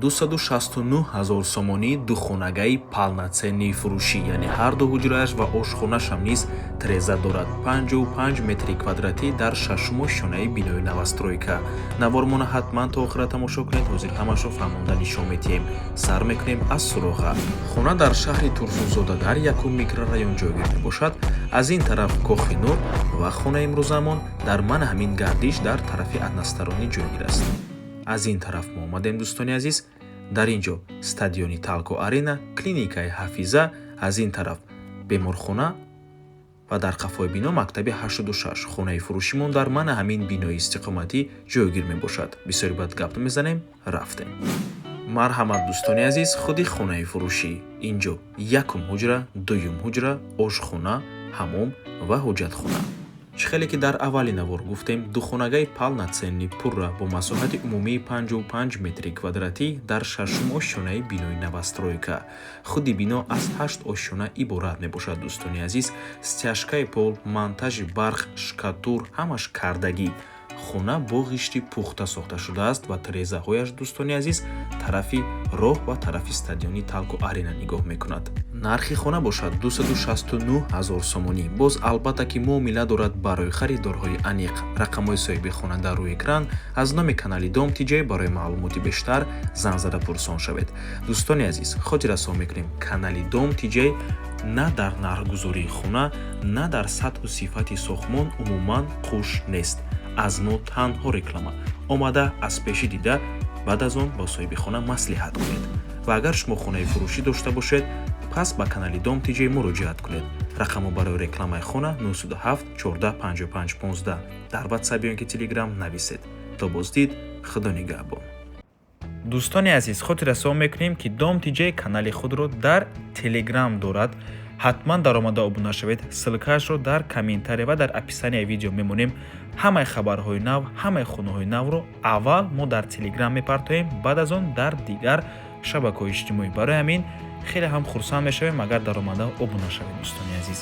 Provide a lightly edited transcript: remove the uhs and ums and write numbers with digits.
269 ҳазор сомонӣ духонагаи полноценный фурӯшӣ, яъне ҳар ду ҳуҷрааш ва ошхонаашам низ треза дорад. 55 метри квадратӣ дар шашум ошёнаи бинои новостройка. Навормона ҳатман то охира тамошо кунед, ҳозир ҳамашро фаҳмонда нишон медиҳем. Сар мекунем аз суроға. Хона дар шаҳри Турсунзода, дар якум микрорайон ҷойгир мебошад. Аз ин тараф Кохи Нур ва хонаи имрӯзамон дар мана ҳамин гардиш, дар тарафи односторонний ҷойгир аст. Аз ин тараф мо омадем, дӯстони азиз. Дар ин ҷо стадиони Талко Арена, клиникаи Ҳафиза, аз ин тараф беморхона ва дар қафои бино мактаби 86. Хонаи фурӯшимон дар мана ҳамин бинои истиқоматӣ ҷойгир мебошад. Бисёри бад гап мезанем, рафтем. Марҳамат, дӯстони азиз, худи хонаи фурӯшӣ. Ин ҷо якум ҳуҷра, дуюм ҳуҷра, ошхона, ҳамом ва ҳоҷатхона. Чӣ хеле ки дар аввали навор гуфтем, духонагаи полноценный пурра бо масоҳати умумии 55 метри квадратӣ дар шашум ошёнаи бинои новостройка. Худи бино аз ҳашт ошёна иборат мебошад, дӯстони азиз. Стяжкаи пол, монтажи барқ, шкатур ҳамаш кардагӣ. Хона бо ғишти пухта сохта шудааст ва тирезаҳояш, дӯстони азиз, тарафи роҳ ва тарафи стадиони Талко Арена нигоҳ мекунад. Нархи хона бошад 269 ҳазор сомонӣ. Боз, албатта ки, муомила дорад барои харидорҳои аниқ. Рақамҳои соҳиби хона дар рӯи экран. Аз номи канали Дом Тиҷай барои маълумоти бештар занг зада пурсон шавед. Дӯстони азиз, хотиррасон мекунем, канали Дом Тиҷай на дар нархгузории хона, на дар сатҳу сифати сохтмон умуман қуш нест. Аз мо танҳо реклама. Омада, аз пешӣ дида, баъд аз он бо соҳиби хона маслиҳат кунед. Ва агар шумо хонаи фурӯшӣ дошта бошед, пас ба канали Дом Тиҷай муроҷиат кунед. Рақамҳо барои рекламаи хона 907 14 55 15. Дар Ватсап ё ин ки Телеграм нависед. То боздид, Худо нигаҳбон. Дӯстони азиз, хотиррасон мекунем, ки Дом Тиҷай канали худро дар Телеграм дорад. Ҳатман даромада обуна шавед. Ссылкаашро дар комментария ва дар описанияи видео мемонем. Ҳамаи хабарҳои нав, ҳамаи хонаҳои навро аввал мо дар Телеграм мепартоем, баъд аз он дар дигар шабакаҳои иҷтимоӣ. Барои ҳамин хеле ҳам хурсанд мешавем, агар даромада обуна шавед, дӯстони азиз.